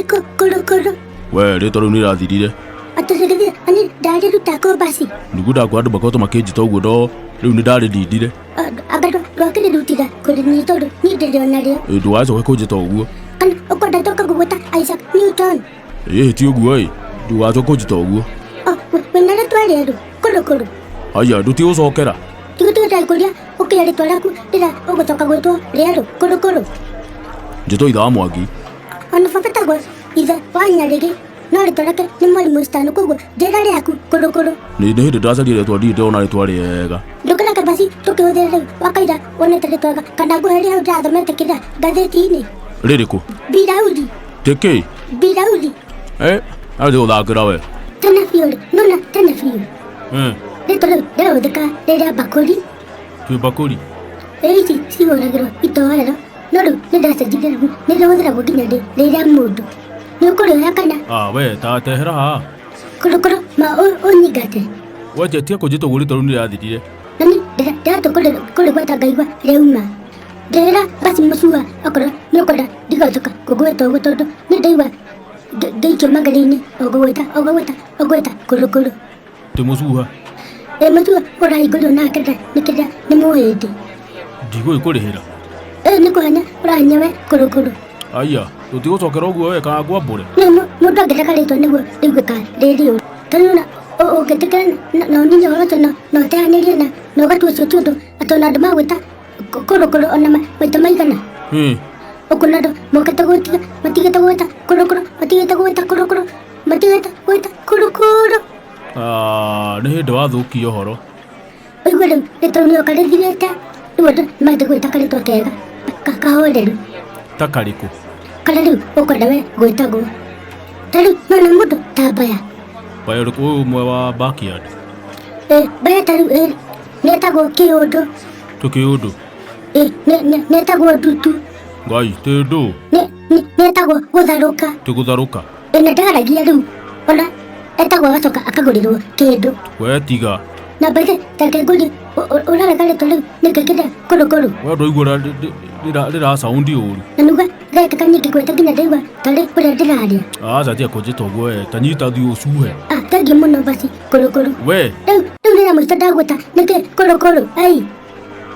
Nĩkũ kũrũkũrũ? We rĩtwa rĩu nĩrĩrathirire. Atĩ rĩgĩthira na niĩ ndarĩruta kũ basi? Nĩguo ndakora andũ makoretwo makĩnjĩta ũguo no rĩu nĩndarĩnindire. Anga ndwakĩrĩrutire kũrĩ niĩ tondũ niĩ ndĩrĩ o narĩo. Ĩ ndũgacoke kũnjĩta ũguo. Kana ũkwenda njoke gũgwĩta Isaac Newton? Ĩhĩ ti ũguo ĩ, ndũgacoke kũnjĩta ũguo. O, wĩna rĩtwa rĩerũ kũrũkũrũ? Haiya ndũtigũcokera. Tigũtiga ndagũkũria ũkĩya rĩtwa rĩaku rĩrĩa ũgũcoka gwĩtwo rĩerũ kũrũkũrũ. Njĩtwo ithe wa Mwangi. Ona baba etagwo ithe wa Nyarĩgĩ no rĩtwa rĩake nĩ mwarimũ Stano koguo njĩra rĩaku kũrũkũrũ. Nĩ nĩ hĩndĩ ndĩracaria rĩtwa ndirĩ ndĩrona rĩtwa rĩega. Ndũkĩreke basi tũkĩhũthĩre rĩu wakaira wonete rĩtwa rĩega kana ngũhe rĩa hau ndĩrathomete kĩrĩa ngathĩti-inĩ. Rĩrĩkũ? Birauri. Tĩkĩ? Birauri. Eh, arĩ gũthakĩra we. Tene biũ rĩ, nona tene biũ. Eh. Rĩtwa rĩu rĩrahũthĩka rĩrĩa mbakũri. Twĩ mbakũri. Ĩ ici cihũragĩrwo itoero no rĩu nĩ ndacenjirie rĩu nĩ rĩhũthĩragwo nginya rĩrĩa mũndũ. Nĩ ũkũrĩoya kana? Ah, we ta tehera haha. Kũrũkũrũ ma ũnyingate. We tiga kũnjĩta ũguo rĩtwa rĩu nĩ rĩrathirire. Na niĩ ndĩratua kũrĩgweta ngaigua rĩauma. Ndĩrĩra basi mũcua okorwo nĩ ũkwenda ndigacoka kũgwĩta ũguo tondũ nĩ ndaigua ngĩikio mageri-inĩ o ngũgwĩta o ngũgwĩta o ngũgwĩta kũrũkũrũ. Tĩ mũcuha. Ĩ mũcua ũrahingũrirwo nake nĩ kĩrĩa nĩ mũhĩndĩ. Ndigũgĩkũrĩhĩra. Ĩ nĩ kũhanya ũrahanya we kũrũkũrũ. Aya, tũtigũcokera ũguo we kana ngwambũre. Nĩ mũndũ angĩrega rĩtwa nĩguo rĩiguĩka rĩ rĩũru. Tondũ ona ũngĩtĩkĩra na ũnine ũhoro ũcio na ũteanĩrie na ũgatua ũcio ti ũndũ atĩ ona andũ magwĩta kũrũkũrũ ona maita maigana. Ũkuona andũ mokĩte gũtiga matigĩte gwĩta kũrũkũrũ matigĩte gwĩta kũrũkũrũ matigĩte gwĩta kũrũkũrũ. Ah, nĩ hĩndĩ wathũkia ũhoro. Ũigue rĩu rĩtwa rĩu nĩoka rĩthirĩte rĩu andũ nĩmahete gwĩta karĩtwa kega kahoreru. Ta karĩkũ? Karĩa rĩu ũkwenda we gwĩtagwo. Ta rĩu nĩwona mũndũ ta Mbaya. Mbaya ũrĩkũ ũyũ ũmwe wa backyard? Ĩ Mbaya ta rĩu ĩ nĩetagwo kĩũndũ. Tũkĩũndũ? Ĩ nĩetagwo ndutu. Ngai, tĩ ndũ? Nĩetagwo gũtharũka. Tĩ gũtharũka? Ĩ na ndaragia rĩu ona etagwo agacoka akagũrĩrwo kĩndũ. We tiga. Na mbaithe tareke ngũrie ũrarega rĩtwa rĩu nĩkĩ kĩrĩa kũrũkũrũ? We ndwaigua ũrĩa rĩra sound ũru. Na nĩguo ndagĩka nyingĩ gweta nginya ndaigua tarĩ ũrĩa ndĩraria. Aca tiga kũnjĩta ũguo we, ta nyita thiĩ ũcuhe. Ah, thengiũ mũno basi kũrũkũrũ. We. Rĩu rĩu rĩrĩa mũico ndagwĩta nĩkĩ kũrũkũrũ? Ai.